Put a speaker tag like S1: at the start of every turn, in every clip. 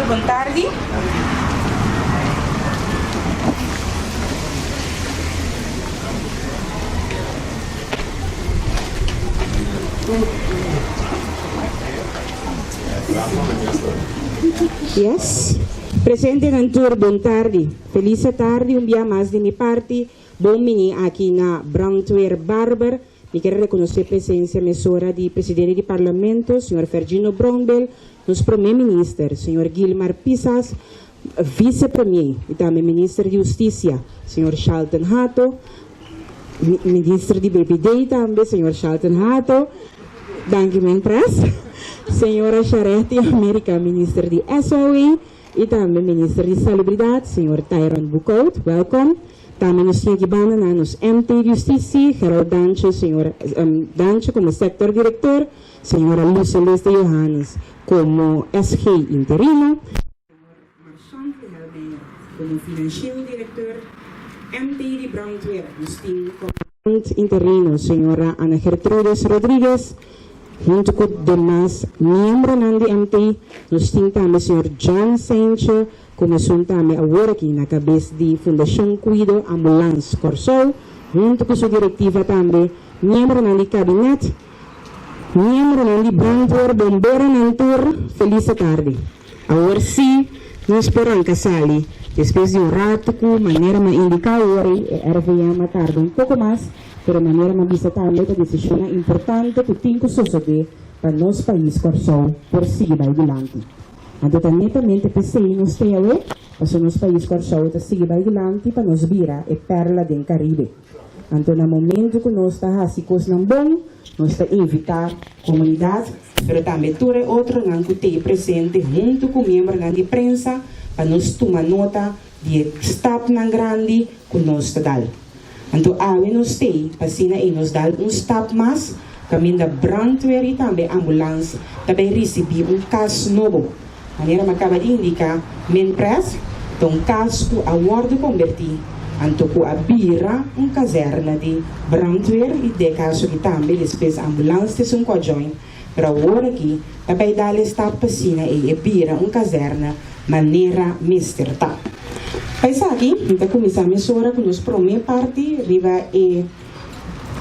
S1: Bon tardi. Yes. Presentenan tur bon tardi. Feliz tardi un bia mas di mi parti. Bon bini aki na Brandweer Barber. Mi kier rekonosé presensia mesora di Presidente di Parlamento, señor Fergino Brownbill, nos Promé Minister, señor Gilmar Pisas, Vice Premier i tambe Minister di Hustisia, señor Shalton Hato, Minister di BPD tambe, señor Shalton Hato, danki men pres, señora Charetti America, Minister di SOE, I tambe Minister di Salubridat, señor Tyron Boekhout, welkom. Tambe nos tin aki banda na nos MT di Hustitie, Gerald Dantje, señor Dantje como sector director, señora Luz Celeste Johannes como SG interino, señor Marchand Wilhelmina como financieel directeur, MT di Brandweer, nos tin comandant interino, señora Ana Gertrudes Rodriguez, Hunto cu demas miembronan di MT, nos tin tambe señor John Saintje como esun tambe awor aki na cabes di Fundacion Cuido Ambulans Corsou, hunto cu su directiva tambe, miembronan di cabinet, miembronan di brandweer, bomberonan tur, feliz tardi. Awor si nos por ranca sali despues di un rato cu manera mi a indica awor ey e RVM a tarda un poco mas, Pero manera mi a bisa tambe ta desishonnan importante ku tin ku sosodé pa nos pais Kòrsou por sigui bai dilanti. Anto ta netamente p'esei nos te awe, pasobra nos pais Kòrsou ta sigui bai dilanti pa nos bira e pèrla den Karibe. Anto na momentu ku nos ta hasi kosnan bon, nos ta invitá komunidat, pero tambe tur e otronan ku t'ei presente huntu ku miembronan di prensa pa nos tuma nota di e stapnan grandi ku nos ta dal. Anto awe nos tei pa asina ei nos dal un stap mas kaminda brandweer i tambe ambulans ta bai risibí un kas nobo. Manera mi a kaba di indiká, Minpres ta un kas ku a wòrdu kombertí anto ku a bira un kazèrna di brandweer i den kaso ki tambe despues ambulans ta esun ku a join, pero awor aki ta bai dal e stap pa asina ei e bira un kazèrna manera mester ta. Pa esaki, mi ta kuminsá mesora ku nos promé parti riba e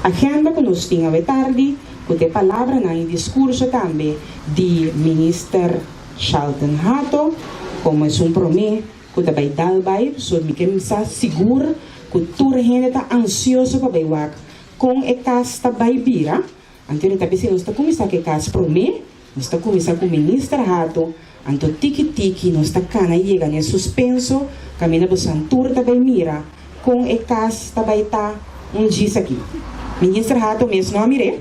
S1: agenda ku nos tin awe tardi, ku ta e palabranan i diskurso tambe di Minister Shalton Hato, komo esun promé ku ta bai dal bai, so mi ke sa sigur ku tur hende ta ansioso pa bai wak kon e kas ta bai bira. Anto ta bisa nos ta kuminsá ku e kas promé, nos ta kuminsá ku Minister Hato, anto tiki tiki nos ta kana yega na e suspenso kaminda bosan tur ta bai mira kon e kas ta bai ta un djis aki. Minister Hato mes no a mir'é,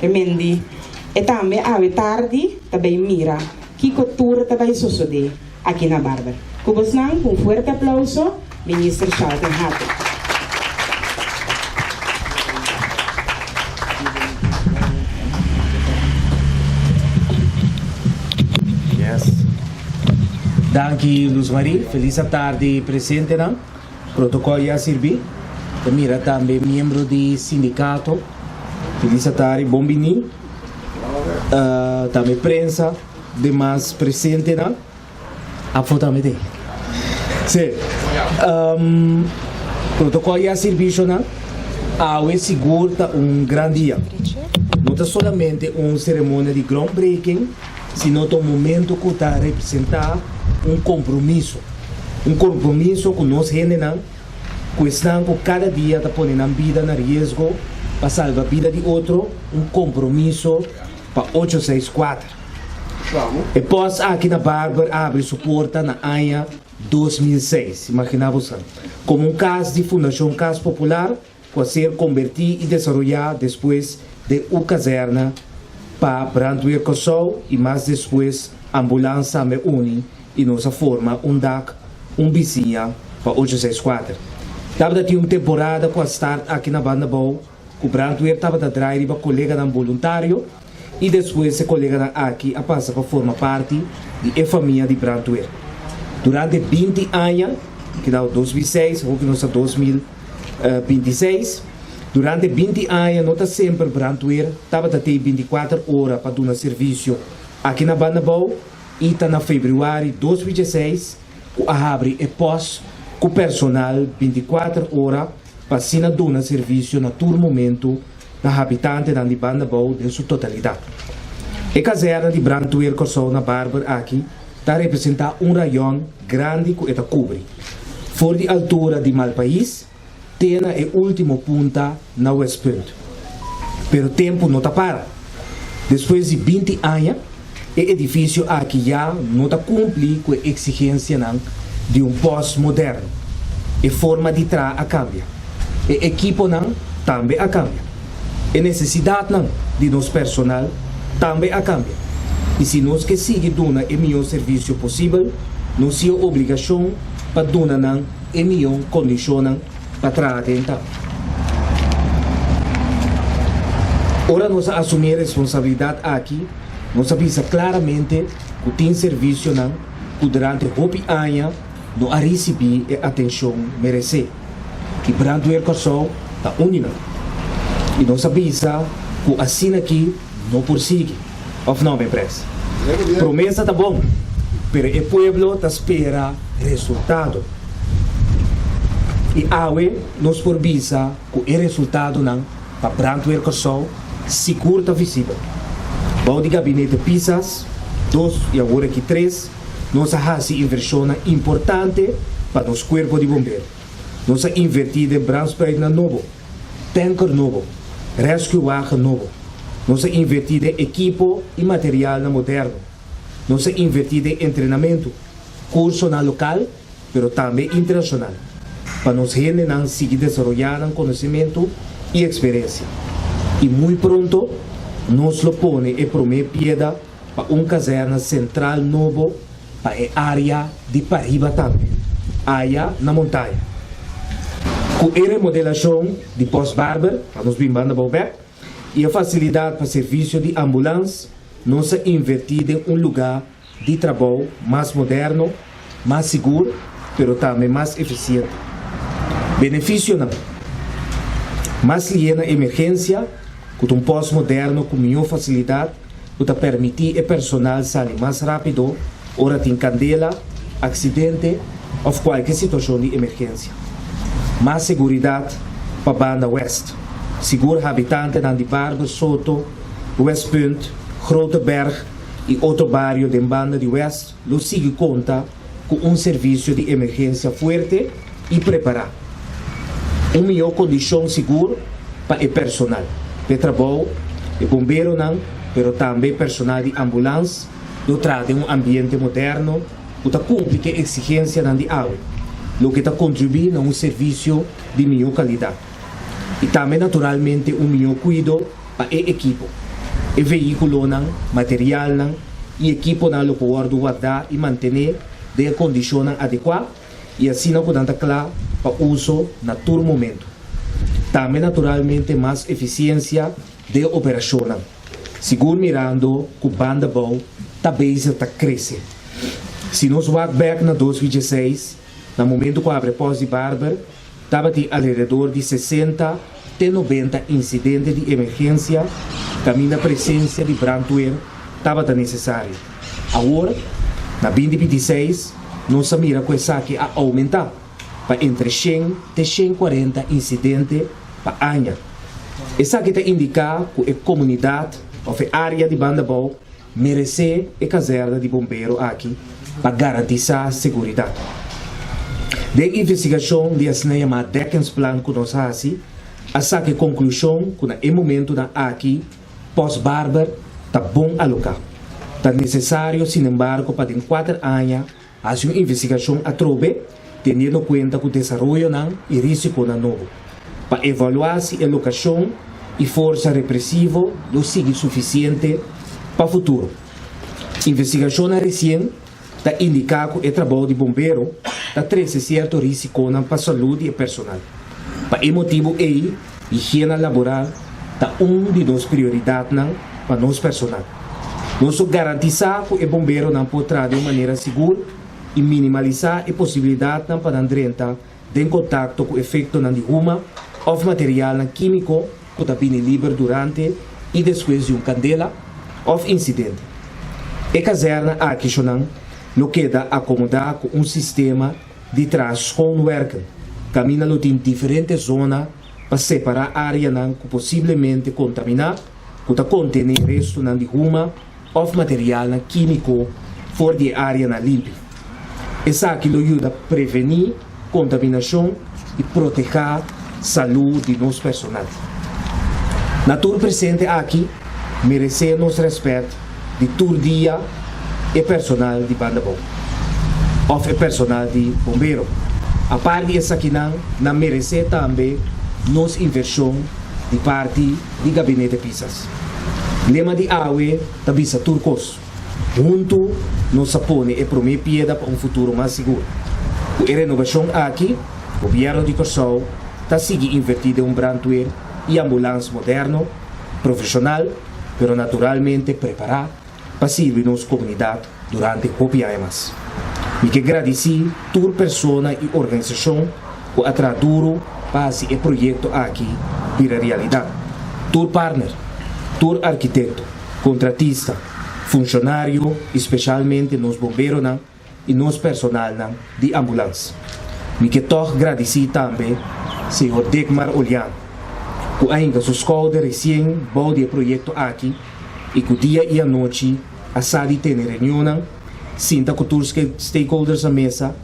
S1: e men di e tambe awe tardi ta bai mira kiko tur ta bai sosodé aki na Barber. Ku bosnan ku un fuerte aplouso, Minister Shalton Hato.
S2: Yes. Danki Luz Marie. Feliz atardi presentenan. Protocol ya sirbi. Ta mira tambe miembro di sindicato. Feliz atardi, bon bini. Tambe prensa, demas presentenan. Afo tambe tin. Sí. Protocol ya sirbicionan. Awe sigur ta un gran dia. No ta solamente un ceremonia di groundbreaking, sino ta un momento cu ta representa un compromiso. Un compromiso cu nos hendenan, cu esnan cu cada dia ta pone nan bida na riesgo pa salba bida di otro, un compromiso pa ocho seis kuater. E pòst aki na Barber a habri su porta na aña 2006, imaginá bosan, komo un kas di Fundashon Kas Popular ku a ser kombertí i desaroyá despues den un kazèrna pa Brandweer Kòrsou i mas despues ambulans tambe uni i nos a forma un dak, un bisiña pa ocho seis kuater. Tabata tin un temporada ku a start aki na Banda Bou ku brandweer tabata draai riba koleganan boluntario i despues e koleganan aki a pasa pa forma parti di e famia di brandweer. Durante 20 aña, ki ta 2006, hopi nos ta 2026, durante 20 aña no ta semper brandweer tabata tei 24 ora pa duna servisio aki na Banda Bou. I ta na febrüari 2016 ku a habri e pòst ku personal 24 ora pa asina duna servisio na tur momentu na habitantenan di Banda Bou den su totalidat. E kazèrna di Brandweer Kòrsou na Barber aki ta representá un rayon grandi ku e ta kubri, for di altura di Malpais te na e último punta na Westpunt. Pero tempu no ta para. Despues di 20 aña, e edifisio aki ya no ta kumpli ku e eksigensianan di un pòst moderno. E forma di traha a kambia. E ekiponan tambe a kambia. E nesesidatnan di nos personal tambe a kambia. I si nos ke sigui duna e mihó servisio posibel, nos tin e obligashon pa duna nan e mihó kondishonnan pa traha den ta. Ora nos a asumí e responsabilidat aki, nos a bisa klaramente ku tin servisionan ku durante hopi aña no a risibí e atenshon meresé. I Brandweer Kòrsou ta un di nan. I nos a bisa ku asina aki no por sigui. Òf no, mi pres? Promesa ta bon, pero e pueblo ta spera resultado. I awe nos por bisa ku e resultadonan pa Brandweer Kòrsou sigur ta visibel. Bou di gabinete Pisas dos i awor aki tres, nos a hasi invershonnan importante pa nos kuerpo di bombero. Nos a invertí den brandspuitnan nobo, tanker nobo, rescue wagen nobo. Nos a invertí den ekipo i materialnan moderno. Nos a invertí den entrenamentu, kursonan lokal pero tambe internashonal, pa nos hendenan sigui desaroyá nan konosementu i eksperensia. I muy pronto nos lo pone e promé pieda pa un kazèrna sentral nobo pa e área di pariba tambe, aya na montaña. Ku e remodelashon di Pòst Barber, pa nos bin banda bou bèk, i e fasilidat pa servisio di ambulans, nos a invertí den un lugá di trabou mas moderno, mas sigur, pero tambe mas efisiente. Benefisionan, Mas lié na emergensia, ku ta un pòst moderno ku mihó fasilidat ku ta permití e personal sali mas rápido ora tin kandela, aksidente òf kualke situashon di emergensia. Mas seguridat pa banda wèst, sigur habitantenan di Barber, Soto, Westpunt, Grote Berg i otro bario den banda di wèst lo sigui konta ku un servisio di emergensia fuerte i prepará. Un mihó kondishon sigur pa e personal, p'e trabou, e bomberonan, pero tambe personal di ambulans lo traha den un ambiente moderno ku ta kumpli ku e eksigensianan di awe, loke ta kontribuí na un servisio di mihó kalidat i tambe naturalmente un mihó kuido pa e ekipo. E vehíkulonan, materialnan i ekiponan lo por wòrdu wardá i mantené den e kondishonnan adekuá i asina ku nan ta kla pa uso na tur momentu. Tambe naturalmente mas efisiensia den e operashonnan, sigur mirando ku Banda Bou ta bezig ta krese. Si nos wak bèk na 2016, na momentu ku abri pòst di Barber, Tabatin alrededor di 60 te 90 insidente di emergensia kaminda presensia di brandweer tabata nesesario. Awor, na 2026, nos a mira ku esaki a oumentá pa entre 100 te 140 insidente pa aña. Esaki ta indiká ku e komunidat òf e área di Banda Bou meresé e kazèrna di bombero aki pa garantisá seguridat. Den investigashon di asina yamá dekkingsplan ku nos hasi, a saka e konklushon ku na e momentunan aki Pòst Barber ta bon aloká. Ta nesesario sinembargo pa den kuater aña hasi un investigashon atrobe teniendo kuenta ku desaroyonan i risikonan nobo, pa evaluá si e lokashon i forsa represivo lo sigui sufisiente pa futuro. Investigashonnan resien ta indiká ku e trabou di bombero ta trese sierto risikonan pa salú di e personal. Pa e motibu ei, higiena laboral ta un di nos prioridatnan pa nos personal. Nos lo garantisá ku e bomberonan por traha den un manera sigur i minimalisá e posibilidatnan pa nan drenta den kontakto ku efektonan di huma òf materialnan kímiko ku ta bini liber durante i despues di un kandela òf insidente. E kazèrna aki shonan lo keda akomodá ku un sistema di traha schoonwerken, kaminda lo tin diferente zona pa separá áreanan ku posiblemente kontaminá ku ta kontené restunan di huma òf materialnan kímiko for di e áreanan limpi. Esaki lo yuda prevení kontaminashon i protehá salú di nos personal. Na tur presente aki meresé nos rèspèt di tur dia e personal di Banda Bou òf e personal di bombero. Apart di esakinan nan meresé tambe nos invershon di parti di Gabinete Pisas. Lema di awe ta bisa tur kos. Huntu nos a pone e promé pieda pa un futuro mas sigur. Ku e renobashon aki, Gobièrnu di Kòrsou ta sigui invertí den un brandweer i ambulans moderno, profeshonal, pero naturalmente prepará pa sirbi nos komunidat durante hopi aña mas. Mi ke gradisí tur persona i organisashon ku a traha duru pa hasi e proyekto aki bira realidat. Tur partner, tur arkitekto, kontratista, funshonario i speshalmente nos bomberonan i nos personalnan di ambulans. Mi ke tòg gradisí tambe señor Dikmar Oliano ku a hinka su skouder resien bou di e proyekto aki i ku dia i anochi a sa di tene reunionnan, sinta ku tur stakeholders na mesa,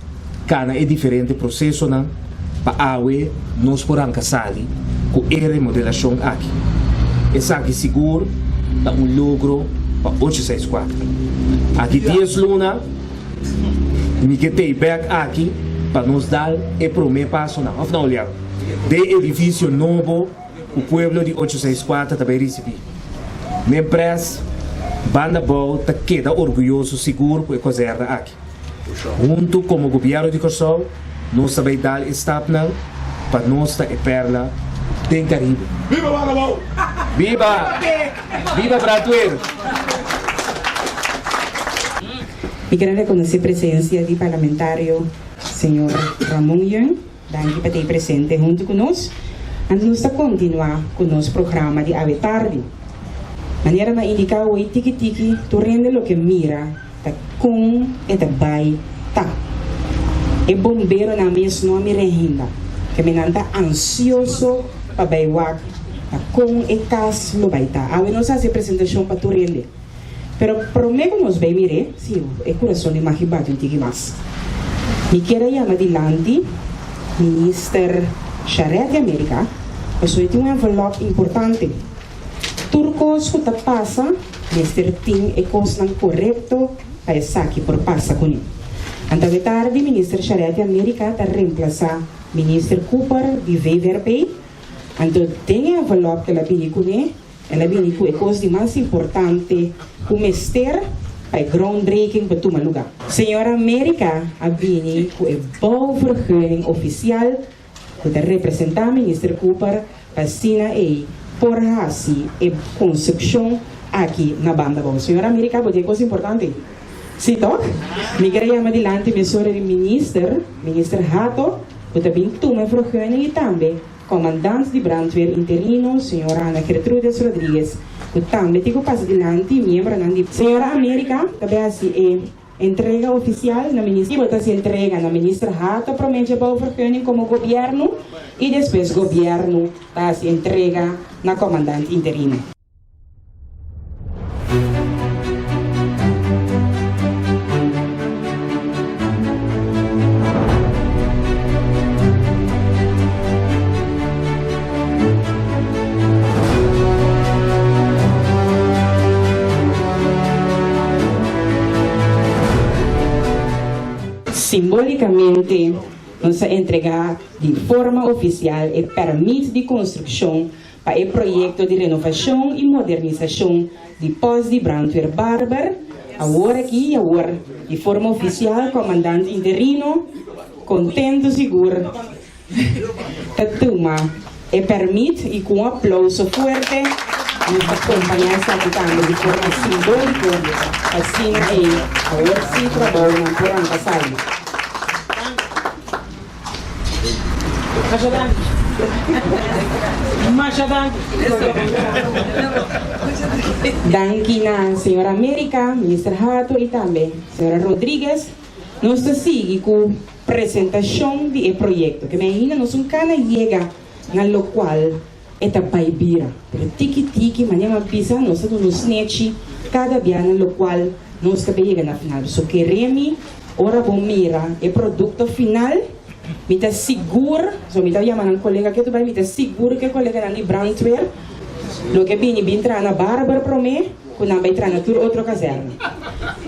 S2: kana e diferente prosesonan pa awe nos por ranka sali ku e remodelashon aki. Esaki sigur ta un logro pa 864. Aki dies luna mi ke tei bek aki pa nos dal e prome pasonan, of no Olian? Den edifisio nobo ku pueblo di 864 ta bai risibí. Mempres Banda Bou ta keda orguyoso sigur ku e kazèrna aki. Huntu komo Gobièrnu di Kòrsou nos ta bai dal e stapnan pa nos ta e pèrla den Karibe.
S3: Biba Banda Bou!
S2: Biba! Biba Brandweer!
S1: Mi ker a rekonosé presensia di parlamentario señor Ramon Yeung. Danki pa tei presente huntu ku nos. Anto nos ta kontinuá ku nos programa di awe tardi. Manera mi a indiká hoy tiki tiki tur hende loke mira ta kon e ta bai ta. E bomberonan mes no a mira ainda, ke mi nan ta ansioso pa bai wak ta kon e kas lo bai ta. Awe nos a hasi e presentashon pa tur hende. Pero promé ku nos bai mir'é, sí, e kurason di Maggie bati un tiki mas. Mi kier a yama dilanti Minister Charette di Amerika, pasobra e tin un envelòp importante. Tur kos ku ta pasa mester tin e kosnan korekto pa esaki por pasa kuné. Anto awe tardi Minister Charette di Amerika ta remplasá Minister Cooper di VVRP. Anto den e envelòp ku el a bini kuné, El a bini ku e kos di mas importante ku mester pa e groundbreaking por tuma lugá. Señora America a bini ku e bouwvergunning ofisial ku ta representá Minister Cooper pa asina ei por hasi e konstrukshon aki na Banda Bou. Señora America bo tin e kos importante? Sí tok? Mi ker a yama dilanti mesora di Minister, Minister Hato, ku ta bin tuma e vergunning i tambe Komandant di brandweer interino, señora Ana Gertrudes Rodriguez, ku tambe tin ku pasa dilanti miembronan di. Señora America ta bay hasi e entrega ofisial na Minister. Bo ta hasi entrega na Minister Hato prome dje bouwvergunning komo gobièrnu i despues gobièrnu ta hasi entrega na komandant interino. Simbólikamente nos a entregá di forma ofisial e pèrmit di konstrukshon Pa e proyekto di renovashon i modernisashon di Pòst di Brandweer Barber, awor aki i awor di forma ofisial Komandant Interino kontentu sigur ta tuma e pèrmit i ku un aplouso fuerte nos ta kompañá esaki tambe di forma simbóliko pa asina ei awor si trabounan por ranka sali.
S4: Masha danki. Masha danki.
S1: Danki na señor America, Minister Hato y tambe señora Rodriguez. Nos ta sigui cu presentacion di e proyecto. Ke me ainda nos un cana yega na locual e ta bay bira. Pero tiki tiki, manera mi a bisa, nos ta duna un snechi cada bia na locual nos ta bay yega na final. So kere mi, ora bo mira e producto final, mi ta sigur, so mi ta yama nan colega ke tu bay, mi ta sigur ke coleganan di brandweer lo ke bini bin traha na Barber prome cu nan bay traha na tur otro kazerne.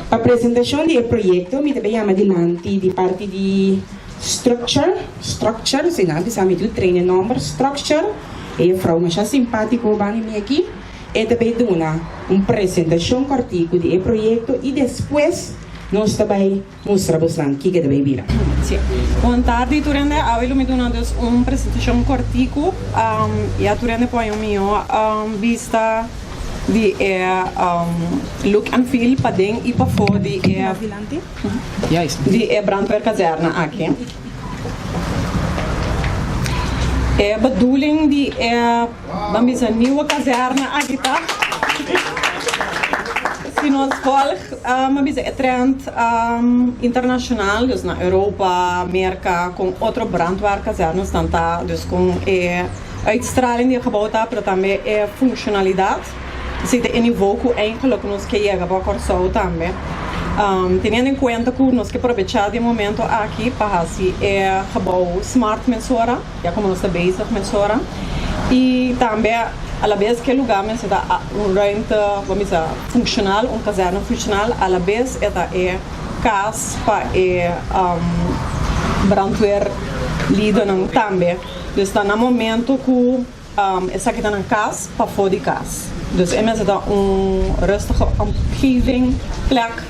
S1: Pa presentacion di e proyecto mi ta bay yama dilanti di parti di. Structure, structure, si nan bisa mi tur train e nomber, structure, e juffrouw masha simpatico bani mi aki, e ta bay duna un presentacion cortico di e proyecto y despues nos ta bay mustra bosnan kiko e ta bay bira.
S3: Si. Bon tardi tur hende, awe lo mi duna dus un presentacion cortico, ya tur hende por haña un miho bista di e look and feel paden y pafó di e. Di e brandweerkazerne aki. E bedoeling di e, ban bisa, nieuwe kazerne aki ta, si nos volg, ban bisa, e trend internacional, dus na Europa, Merka, con otro brandweerkazernes nan ta, dus con e uitstraling di e gebouw ta, pero tambe e functionalidad. Si ta e nivo ku eigenlijk nos ke yega pa Kòrsou tambe. Teniendo en kuenta ku nos ke probechá di e momento aki pa hasi e gebou smart mesora, ya komo nos ta bezig mesora, i tambe alabes ku e lugá mester ta un ruimte, bo bisa, funkshonal, un kazèrna funkshonal, alabes e ta e kas pa e brandweer lidernan tambe. Dus ta na momento ku. Esaki ta nan kas pafó di kas. Dus e mester ta un rustige omgeving, plek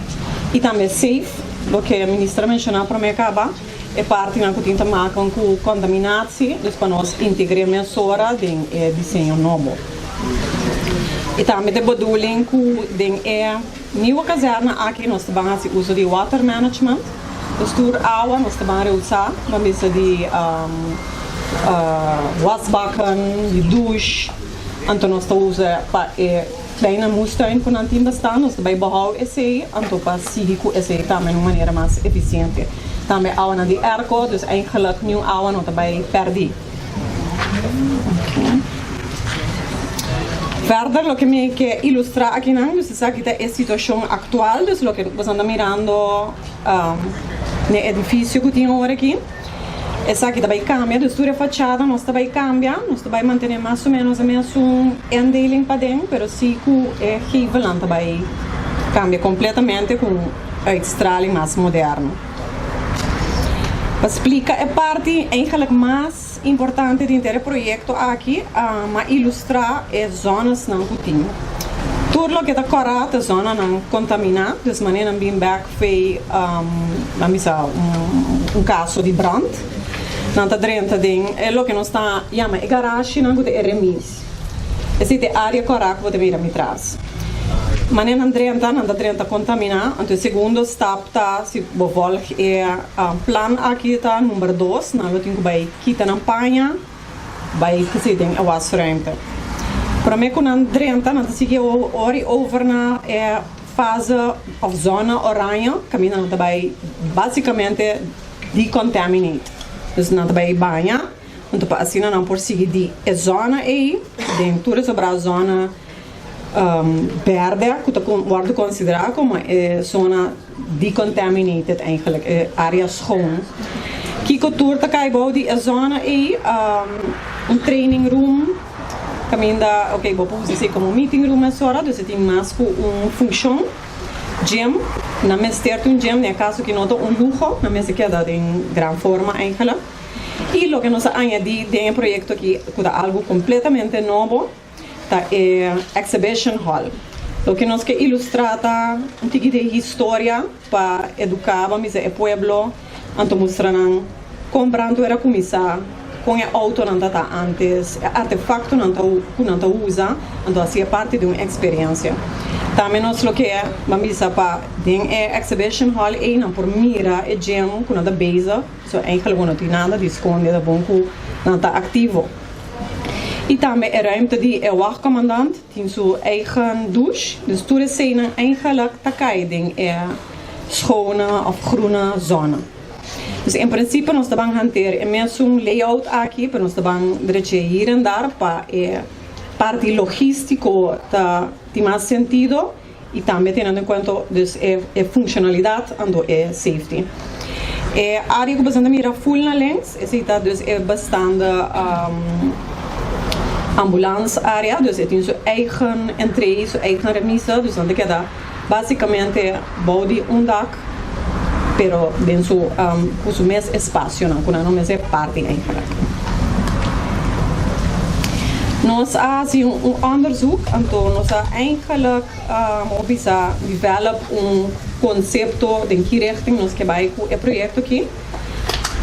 S3: i tambe safe, loke e minister a menshoná promé kaba, e partinan ku tin ta maken ku kontaminatie, dus pa nos integr'é mesora den e diseño nobo. I tambe ta e bedoeling ku den e nieuwe kazèrna aki nos ta ban hasi uso di water management. Dus tur awa nos ta ban reusá, ban bisa di wasbakken, di douche, anto nos ta usa pa e kleine moestuin ku nan tin basta, nos ta bai behou esei, anto pa sigui ku esei tambe na un manera mas efisiente. Tambe awanan di airco, dus eigenlijk niun awa no ta bai pèrdí. Verder loke mi ke ilustrá akinan, dus esaki ta e situashon aktual, dus loke boso ta mirando n'e edifisio ku tin ora aki. Esaki ta bai kambia, dus tur e fachada nos ta bai kambia, nos ta bai mantené mas o ménos e mesun indeling paden, pero si ku e gevelnan ta bai kambia kompletamente ku un uitstraling mas moderno. Pa splika e parti eigenlijk mas importante di henter e proyekto aki, a ilustrá e zònasnan ku tin. Tur loke ta kòrá ta zònanan kontaminá, dus manera nan bin bèk fei, nan bisa un kaso di brand, nan ta drenta den e loke nos ta yama e garashinan ku ta e remis. Esei ta e área kòrá ku bo ta mira mi tras. Manera nan drenta, nan ta drenta kontaminá. Anto e segundo stap ta si bo vòlg e plan aki ta number dos, nan lo tin ku bai kita nan paña, bai kese den e wasruimte. Promé ku nan drenta, nan ta sigui ori over na e fase òf zona oraño, kaminda nan ta bai básikamente decontaminate. Dus nan ta bai baña. Anto pa asina nan por sigui di e zona ei den tur e sobrá zona bèrdè ku ta wòrdu konsiderá komo e zona decontaminated eigenlijk, e área schoon. Kiko tur ta kai bou di e zona ei? Un training room kaminda ok bo por usa esei komo meeting room mesora, dus e tin mas ku un funshon. Gym, nan mester tin un gym, den e kaso ki no ta un luho, nan mester keda den gran forma eigenlijk. I loke nos a añadí den e proyekto aki ku ta algu kompletamente nobo ta e exhibition hall. Loke nos ke ilustrá ta un tiki di e historia pa eduká ban bisa e pueblo anto mustra nan kon brandweer a kuminsá, kon e outonan ta ta ántes, e artefaktonan ta ku nan ta usa, anto hasi e parti di un eksperensia. Tambe nos lo ke ban bisa pa den e exhibition hall ei nan por mira e gym ku nan ta bezig. So eigenlijk bo no tin nada di skonde, ta bon ku nan ta aktivo. Y tambe e ruimte di e wachtcommandant tin su eigen douche. Dus tur eseinan eigenlijk ta cay den e schone of groene zone. Dus en principe nos ta ban hanteer e mesun layout aki, pero nos ta ban dreche hier en daar pa e parti logistico ta tin mas sentido y tambe teniendo en cuenta dus e e funcionalidad anto e safety. E area cu boso ta mira full na links esey ta dus e bestaande ambulance area, dus e tin su eigen entree, su eigen remise, dus nan ta keda Basicamente bou di un dak pero den su cu su mes espacionan cu nan no mester parti eigenlijk. Nos a haci un onderzoek anto nos a eigenlijk bo bisa develop un concepto den ki richting nos ke bay cu e proyecto aki.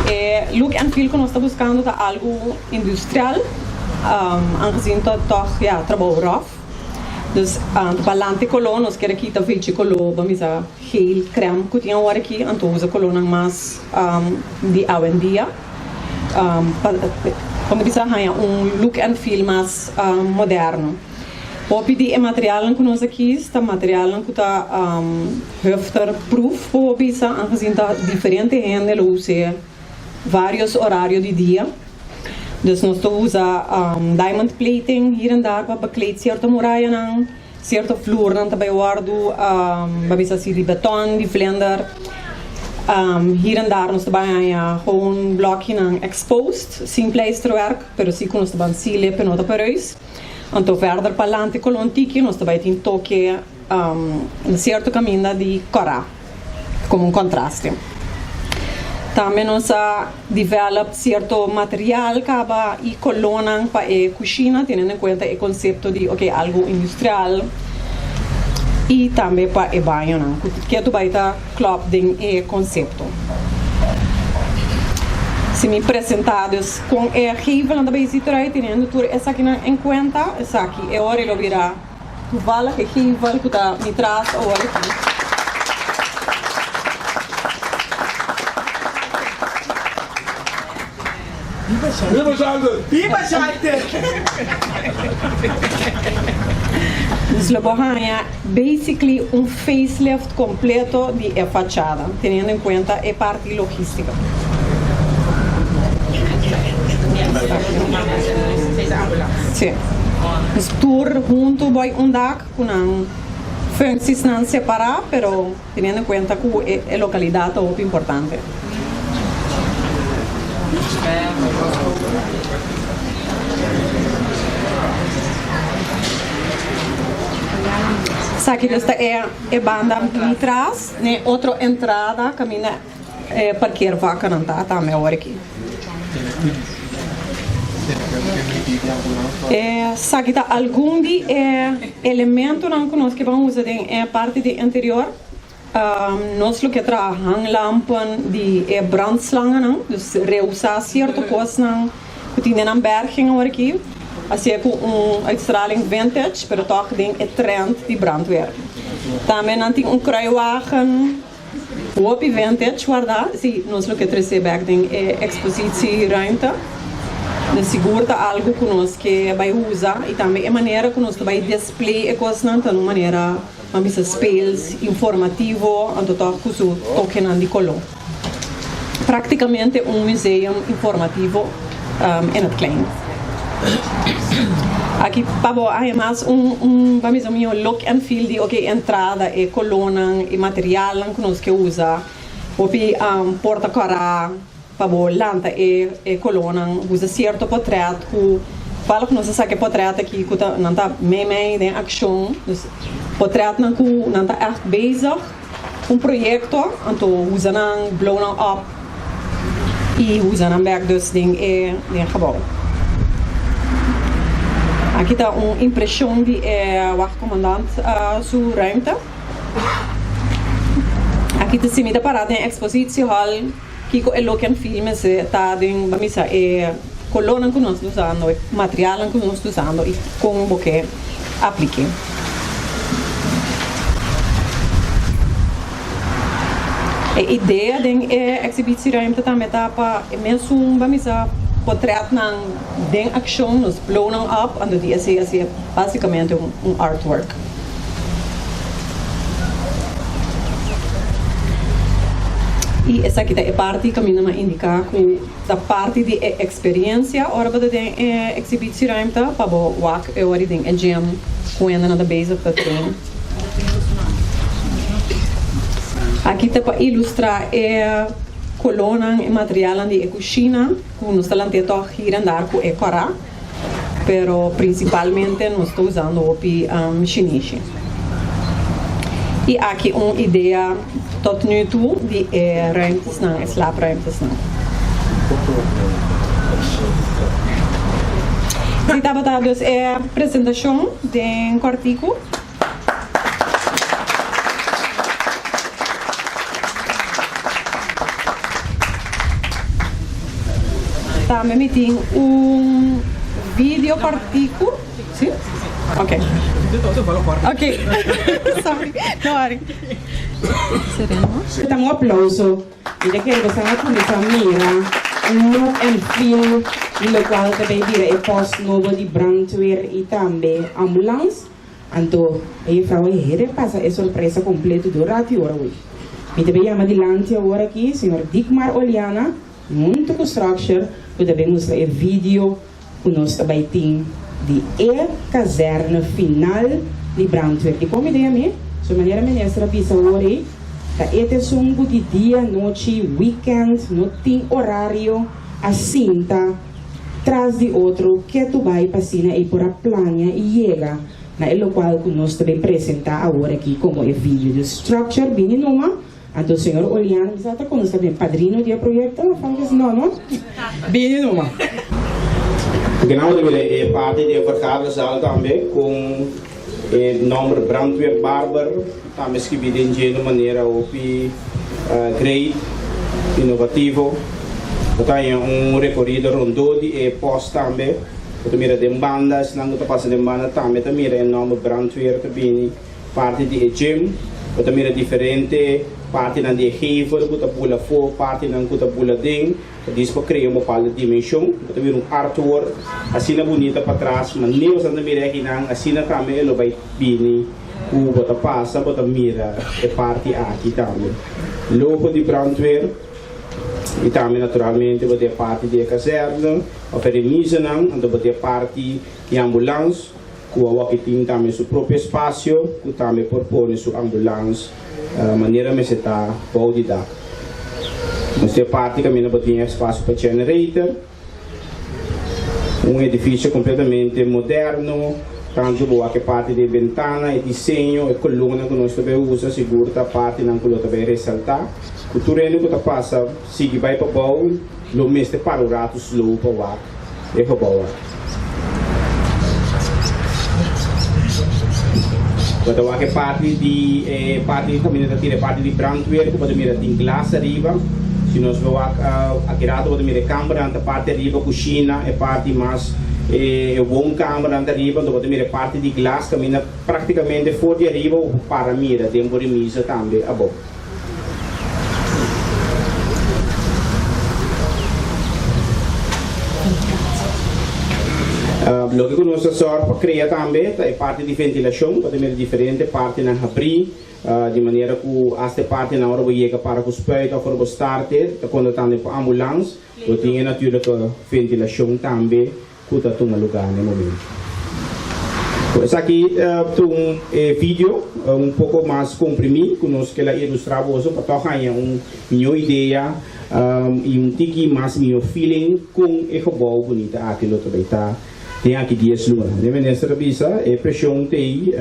S3: E look and feel cu nos ta buscando ta algo industrial aangezien ta toch ya trabou rough. Dus balante koló nos kere kita vechi koló bo misa geel, krèm ku tin awor aki, anto usa kolónan mas di awendia pa pa mi bisa haña un look and feel mas moderno. Hopi di e materialnan ku nos a kis ta materialnan ku ta hufter proof por bisa, aangezien ta diferente hende lo us'é varios orario di dia. Dus nos ta usa diamond plating hier en daar pa bekleed cierto murayanan, cierto vloernan ta bay wordo ba bisa asi di beton, di vlinder. Hier en daar nos ta bay haña gewoon blokjenan exposed, sin pleisterwerk, pero si cu nos ta ban sile pe no ta pereus. Anto verder palante colon tiki nos ta bay tin toke na cierto caminda di cora. Como un contraste. Tambe nos a develop cierto material caba y colornan pa e cushina teniendo en cuenta e concepto di ok algo industrial y tambe pa e bañonan cu ketu bay ta klop den e concepto. Si mi presenta dus con e gevelnan ta bay zit eruit teniendo tur esakinan en cuenta esaki e ora e lo bira. Toevallig e gevel ku ta mi tras awor aki.
S4: Biba Schalter!
S5: Biba Schalter!
S3: Dus lo bo haña basically un facelift completo di e fachada, teniendo en cuenta e parti logistica. Sí. Dus tur huntu bai un dak ku nan functiesnan separá, pero teniendo en cuenta ku e localidad ta hopi importante. Esaki dus ta e banda mi tras, n'e otro entrada kaminda e parkeervakkennan ta tambe awor aki. Esaki ta algun di e elementonan ku nos ke ban usa den e parti di interior. Nos lo ke traha hanglampen di e brandslangennan, dus reusá sierto kosnan ku tin den nan berging awor aki, hasié ku un uitstraling vintage, pero tòg den e trend di brandweer. Tambe nan tin un kruiwagen hopi vintage wardá, si nos lo ke tresé bèk den e ekspositieruimte. Dus sigur ta algu ku nos ke bai usa i tambe e manera ku nos ta bai display e kosnan ta na un manera. Nan bisa speels, informativo, anto tòg ku su tokenan di koló. Praktikamente un museum informativo in het klein. Aki pa bo haña mas un un ban bisa mihó look and feel di oke entrada, e kolónan, e materialnan ku nos ke usa. Hopi porta kòrá. Pa bo lanta e e kolónan usa sierto potrèt ku kual ku nos a saka e potrèt aki ku ta nan ta mei mei den akshon dus potrètnan ku nan ta ègt bezig un proyekto anto usa nan blow nan op i usa nan bèk dus den e den e gebou. Aki ta un impreshon di e wachtkomandant su ruimte. Aki ta si mi ta pará den ekspositiehal. Kiko e look and feel mester ta den ba misa e kolónan ku nos ta usando, e materialnan ku nos ta usando i kon bo ke aplik'é. E idea den e exhibitieruimte tambe ta pa e mesun ba misa. potretnan den akshon, nos blow nan up, anto di esei hasié básikamente un artwork. I esaki ta e parti kaminda mi a indiká ku ta parti di e eksperensia ora bo ta den e eksibitieruimte pa bo wak e ora den e gym ku hende nan ta bezig ta train. Aki ta pa ilustrá e kolónan, e materialnan di e kushina ku nos ta lant'é tòg hir andar ku e kòrá, pero prinsipalmente nos ta usando hopi shinishi. I aki un idea tot nu toe di e ruimtesnan, e slaapruimtesnan. Si tabata dus e presentashon den kòrtiku. Tambe mi tin un video kòrtiku. Si? Ok. Ok. Sorry. No worry.
S1: Ta un aplauso. Mi ta kere boso a cuminsa mira un look and feel di locual ta bay bira e post nobo di brandweer y tambe ambulance. Anto e juffrouw e hede pasa e sorpresa completo di un rato y ora wey. Mi ta bay yama dilanti awor aki señor Dickmar Oliana hunto cu Structure cu ta bay mustra e video cu nos ta bay tin di e kazerne final di brandweer. Di con mi ta yam'é? Su manera minister a bisa awor ei, ta e ta esun cu di dia, nochi, weekend, no tin orario, a sinta tras di otro ketu bay pa asina ei por a plania y yega na e locual cu nos ta bay presenta awor aki como e video. Dus structure bini numa. Anto señor Oliano bisa ta kono sta den padrino di e proyecto of algo así? No, no? Bini numa.
S5: Porque nan bo ta mira e parti di e vergaderzaal tambe con e nomber Brandweer Barber tambe scribi den dje na manera hopi great, innovativo. Bo ta haña un recorido rondó di e post tambe. Bo ta mira den banda, esnan cu ta pasa den banda tambe ta mira e nomber Brandweer ta bini. Parti di e gym, bo ta mira diferente partinan di e gevel ku ta bula afó, partinan ku ta bula aden, ta dis pa krea un bepaldo dimenshon. Bo ta mira un artwork asina bunita patras, manera bo sa ta mira akinan, asina tambe e lo bai bini ku bo ta pasa, bo ta mira e parti aki tambe. Logo di brandweer i tambe naturalmente bo tin e parti di e kazerne òf e remisenan, anto bo tin e parti di ambulans. Ku awor ki tin tambe su propio espasio ku tambe por pone su ambulans manera mester ta bou di dak. Nos tin e parti kaminda bo tin espasio pa generator, un edifisio kompletamente moderno, tantu bo wak e parti di e bentana, e diseño, e kolónan ku nos ta bai usa sigur ta partinan ku lo ta bai resaltá. Ku tur hende ku ta pasa sigui bai pa bou lo mester para un ratu slow pa wak e gebou aki. Bo ta wak e parti di e parti di kaminda ta tira e parti di brandweer ku bo ta mira tin glas ariba. Si nos bo wak aki rato bo ta mira e kambernan ta parti ariba kushina e parti mas e woonkamernan ta ariba anto bo ta mira e parti di glas kaminda praktikamente for di ariba bo por para mira den bo remisa tambe abou. Loke ku nos ta sòrg pa krea tambe ta e parti di ventilashon, pa ta mira diferente partinan habrí, di manera ku asta e partinan ora bo yega para ku spuit òf ora bo starte ta konta tambe pa ambulans, bo tin e natuurlijke ventilashon tambe. Ku ta tuma lugá na e momento. Ku esaki ta un video un poko mas komprimí ku nos ke la ilustrá boso pa tòg haña un mihó idea i un tiki mas mihó feeling kon e gebou bunita aki lo ta bai ta den aki dies luna. De minister a bisa e preshon t'ei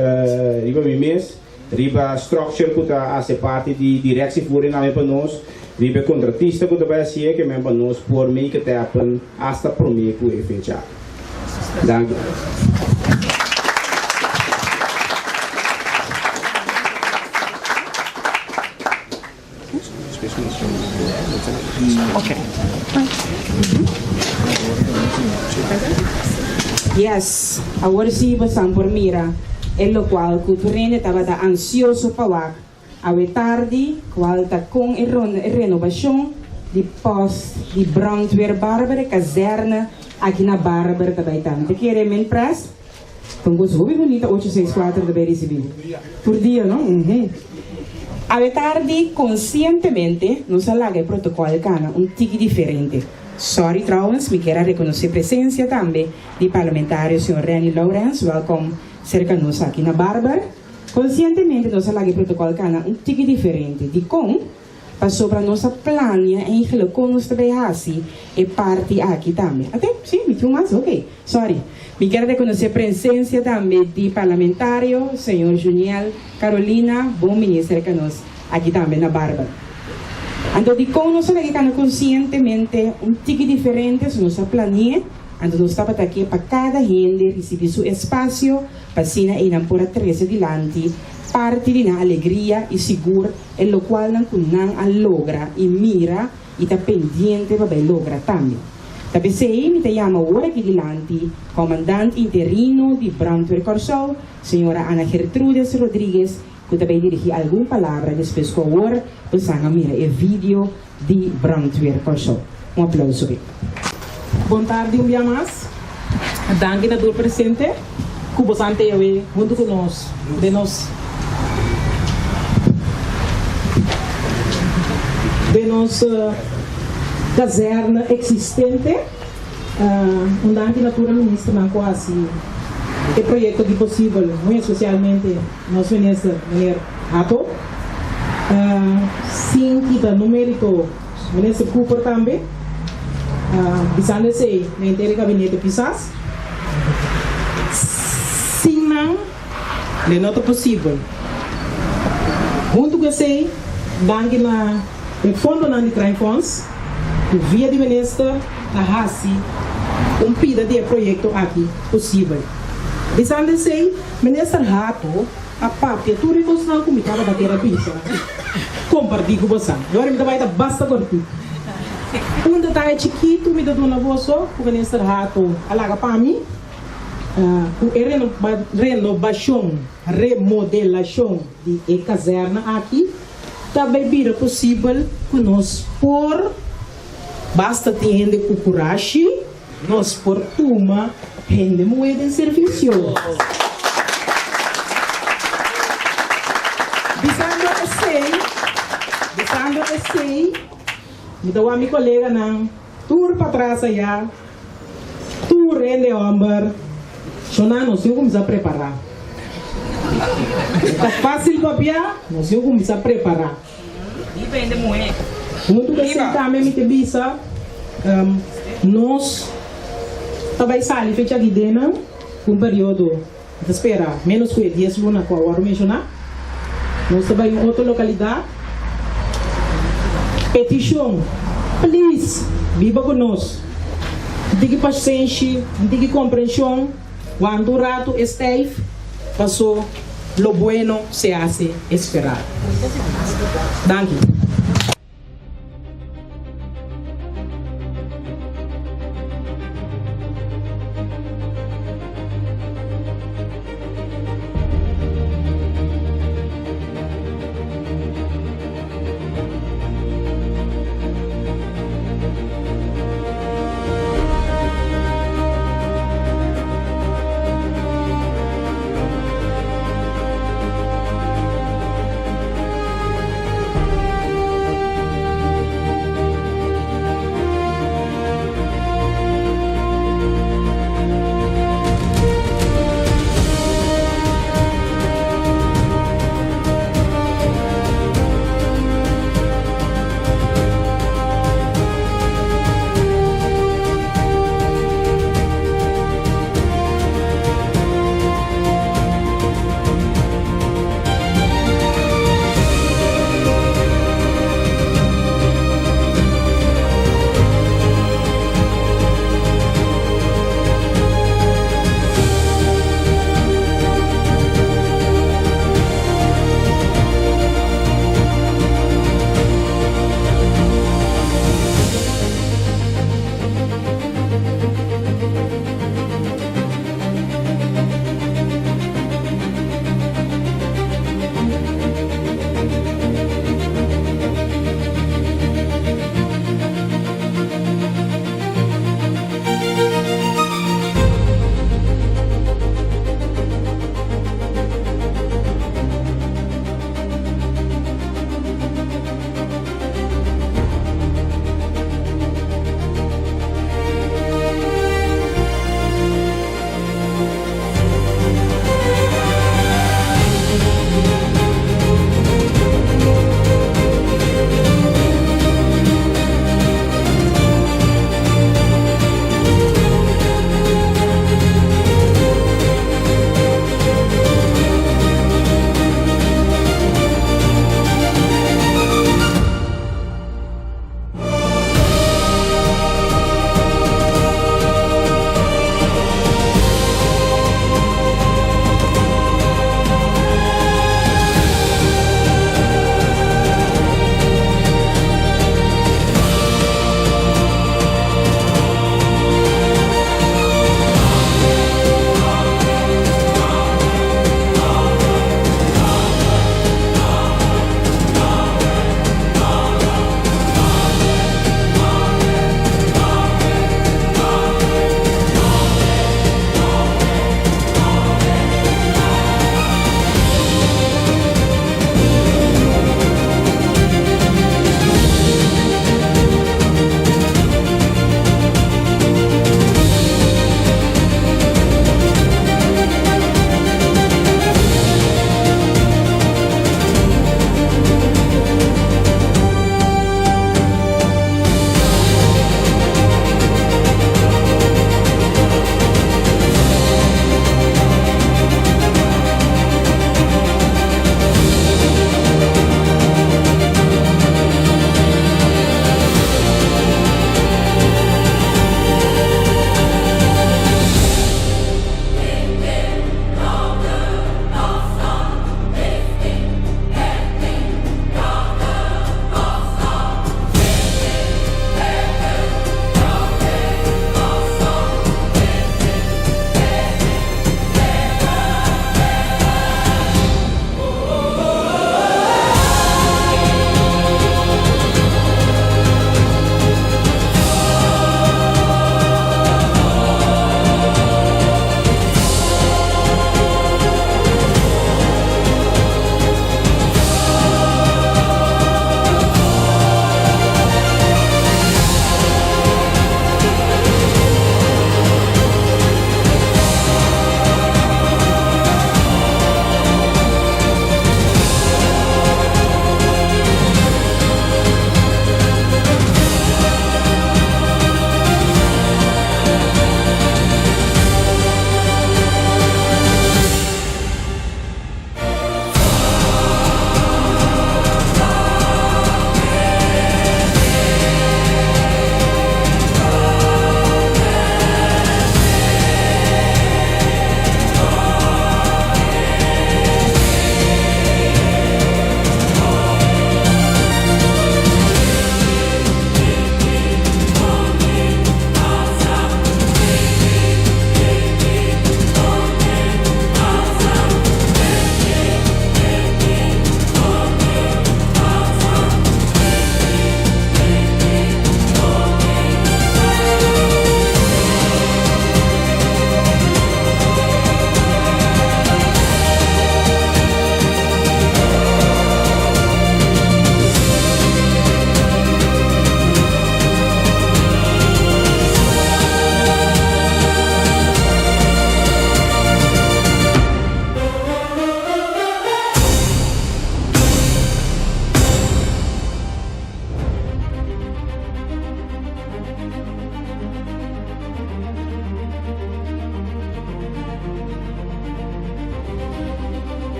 S5: riba mi mes. Riba structure cu ta haci parti di directievoering tambe pa nos, riba e contratista cu ta bay hacié ke men pa nos por make it happen hasta prome cu e fecha aki. Danki.
S1: Yes, awor sí bosan por mira e locual cu tur hende tabata ansioso pa wak awe tardi, cual ta con e renobacion. di post di brandweer Barber, e kazerne aki na Barber ta bai ta. Mi ta kere men pres. Ta un kos hopi bunita 864 ta bai risibí. Tur dia, no? Uhum. Awe tardi konsientemente nos a laga e protokòl kana un tiki diferente. Sorry trouwens, mi kier a rekonosé presensia tambe di parlamentario señor Renny Lourens, wèlkom serka nos aki na Barber. Konsientemente nos a laga e protokòl kana un tiki diferente. Dikon? Pasobra nos a plania eigenlijk kon nos ta bay hasi e parti aki tambe. Ate, si, mi tin un mas? Ok, sorry. Mi kier rekonosé presensia tambe di parlamentario señor Juniel Carolina, bon bini serka nos aki tambe na Barber. Anto dikon nos a laga e kana konsientemente un tiki diferente? So nos a plani'é, anto nos tabata ke pa kada hende risibí su espasio pa asina einan por a trese dilanti parti di nan alegria i sigur e lokualnan ku nan a logra i mira i ta pendiente pa bai logra tambe. Ta p'esei mi ta yama awor aki dilanti Komandant Interino di Brandweer Kòrsou, señora Ana Gertrudes Rodriguez, ku ta bai dirigí algun palabra despues ku awor bosan a mira e video di Brandweer Kòrsou. Un aplouso p'e.
S6: Bon tardi un bia mas. Danki na tur presente ku bosan ta awe huntu ku nos den nos den nos kazèrne eksistente. Un danki na tur e ministernan ku a hasi e proyekto aki posibel, muy espesialmente nos minister meneer Hato. Sin kita no merito Minister Cooper tambe, bisando esei na henter e gabinete Pisas. Sin nan lo no ta posibel. Huntu ku esei, danki na e fondonan di Crime Fonds ku via di minister a hasi un pida di e proyekto aki posibel. Bisando esei, Minister Hato a papia tur e kosnan ku mi tabata kier a bisa kompartí ku bosan. I ora mi ta bai ta basta kortí. Un detaye chikitu mi ta duna boso ku Minister Hato a laga pa mi, ku e renobashon, remodelashon di e kazèrna aki ta bai bira posibel ku nos por, basta tin hende ku kurashi, Nos por tuma hende muhé den servisio. Bisando esei, bisando esei, mi ta wak mi koleganan tur patras ayá, tur hende hòmber, shona nos tin kuminsá prepará. No ta fásil papia, nos tin kuminsá prepará. Huntu ku esei tambe mi ta bisa, nos ta bai sali fecha di denan ku un periodo, mi ta spera ménos ku e dies luna ku a wòrdu menshoná. Nos ta bai un otro lokalidat. Petishon, please biba ku nos. Un tiki pasenshi, un tiki komprenshon. Wanta un ratu e stijf, paso lo bueno se hace esperar. Danki.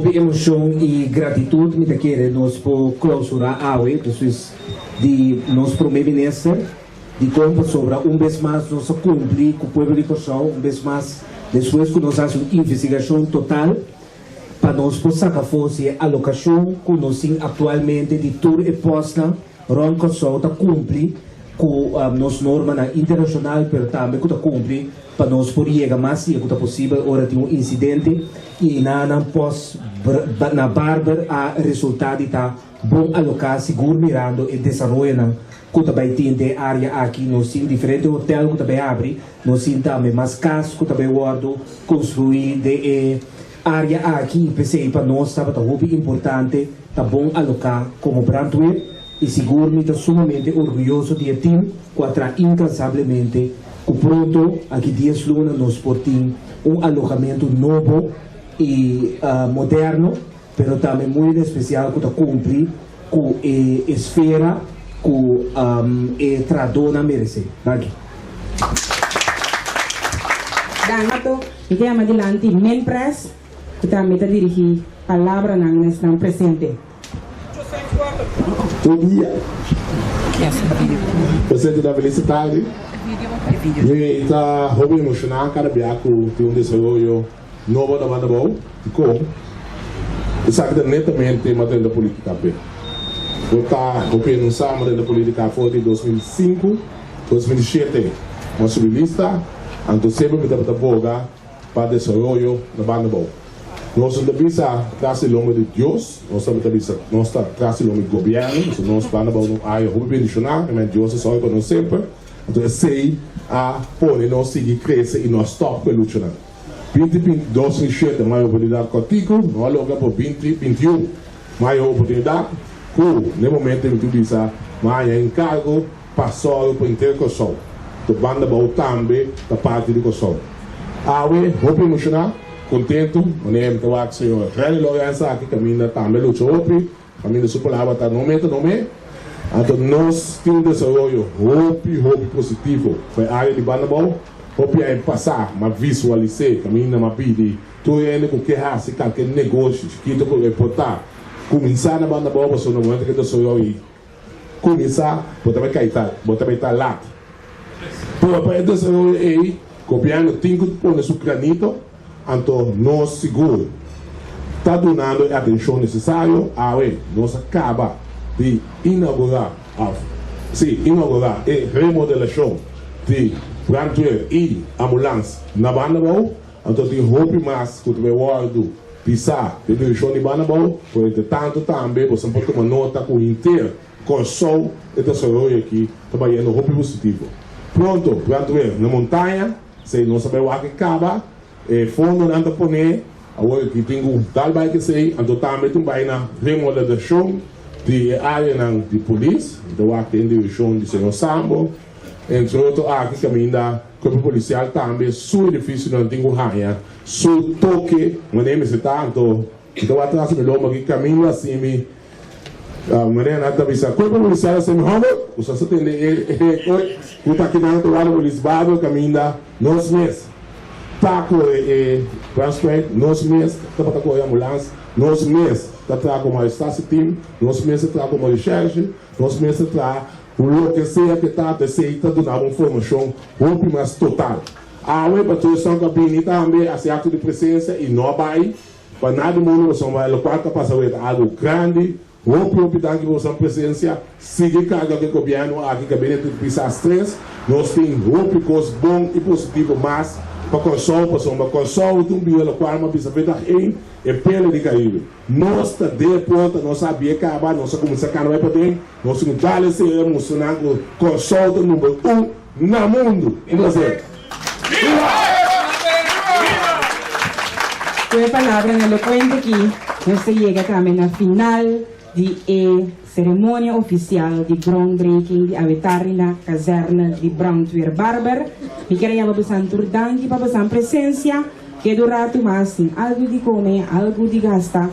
S2: Hopi emocion y gratitud mi ta kere nos por clausura awe despues di nos Prome Minister dicon pasobra un bes mas nos a cumpli cu pueblo di Corsou, un bes mas despues cu nos a haci un investigacion total pa nos por saca afo si e alocacion cu nos tin actualmente di tur e postnan rond Corsou ta cumpli cu nos normanan internacional pero tambe cu ta cumpli Pa nos por yega mas dia ku ta posibel ora tin un insidente i na nan pos na Barber a resultá di ta bon aloká sigur mirando e desaroyonan ku ta bai tin den e área aki. Nos tin diferente hotel ku ta bai habri, nos tin tambe mas kas ku ta bai wòrdu konstruí den e área aki i p'esei pa nos tabata hopi importante ta bon aloká komo brandweer. I sigur mi ta sumamente orguyoso di e tim ku a traha inkansablemente ku pronto, aki dies luna, nos por tin un alohamentu nobo i moderno, pero tambe muy en espesial ku ta kumpli ku e esfera ku e trahadónan meresé. Danki.
S1: Danki. Mi ta yama dilanti Minpres ku tambe ta dirigí palabranan na esnan presente.
S4: Bon dia. Presente ta felis tardi. Mi ta hopi emoshoná kada bia ku tin un desaroyo nobo na banda bou. Dikon? Esaki ta netamente m'a drenta politika p'e. Bo ta hopi enunsa m'a drenta politika for di 2005, 2007 m'a subi lista, anto semper mi tabata boga pa desaroyo na banda bou. Nos no ta bisa tras di lomba di Dios, nos ta ta bisa nos ta tras di lomba di gobièrnu, pasobra nos banda bou un área hopi bendishoná, i men Dios a sòru pa nos semper. Anto esei a pone nos sigui krese i no a stòp ku e luchanan. Binti binti 2007 mayo oportunidat kòrtiku, no a logra por binti 21 mayo oportunidat ku n'e momento mi tin bisa mi a haña enkargo pa sòru pa henter Kòrsou. Anto banda bou tambe ta parti di Kòrsou. Awe hopi emoshoná. Kontentu, manera mi ta wak señor Renny Lorenz aki kaminda tambe lucha hopi, kaminda su palabra ta no me ta no me. Anto nos tin un desaroyo hopi hopi positivo pa e área di Banda Bou. Hopi aña pasá m'a visualis'é kaminda m'a pidi tur hende ku ke hasi kalke negoshi chikito ku e por ta kuminsá na Banda Bou pasobra na momento ku e desaroyo ei Kuminsá, bo ta bai kai ta, bo ta bai ta lat. Pero pa e desaroyo ei, gobièrnu tin ku pone su granito, anto nos sigur ta dunando e atenshon nesesario. Awe nos a kaba di inaugurá, òf sí, inaugurá e remodelashon di brandweer i ambulans na Banda Bou. Anto tin hopi mas ku ta bai wòrdu pisá den direkshon di banda abou, pero entre tantu tambe boso por tuma nota ku henter Kòrsou e desaroyo aki ta bayendo hopi positivo. Pronto brandweer na Montaña, esei nos a bai wak e kaba, e fondonan ta poné, awor aki tin ku dal bai ku esei, anto tambe tin bai na remodeladashon di e áreanan di polis, mi ta wak den direkshon di señor Sambo, entre otro aki kaminda. Cuerpo Policial tambe su edificionan tin cu haña su toke manera mester ta anto mi ta wak tras mi lomba aki caminda asi mi manera nan ta bisa Cuerpo Policial a semi homber cu sa tende e coy cu ta kinan ta wak polis barber caminda nos mes ta core e brandweer nos mes tabata core ambulance nos mes ta traha como arrestatie team nos mes ta traha como recherche nos mes ta traha Ku loke sea ke ta, esei ta duna bo un formashon hopi mas total. Awe, pa tur esnan ku a bini tambe hasi akto di presensia i no a bai pa nada di mundu, pasobra lokual ta pasa awe ta algu grandi. Hopi hopi danki pa boso presensia. Sigui karga ku e gobièrnu aki, Gabinete di Pisas Tres. Nos tin hopi kos bon i positivo mas pa Kòrsou, pasobra Kòrsou ta un bira lokual mi a bisa fe dag ein, e pele di Karibe. Nos ta den e porta, nos a habia kaba, nos a kuminsá kana bai paden. Nos tin ku dal esei e mustra nan ku Kòrsou ta number un na mundu. Un plaser. Viva!
S1: Ku e palabranan elokuente aki nos ta yega tambe na final di e seremonia ofisial di groundbreaking di awe tardi na Kazerne di Brandweer Barber. Mi kier a yama bosan tur danki pa bosan presensia. Keda un ratu mas tin algu di kome, algu di gasta.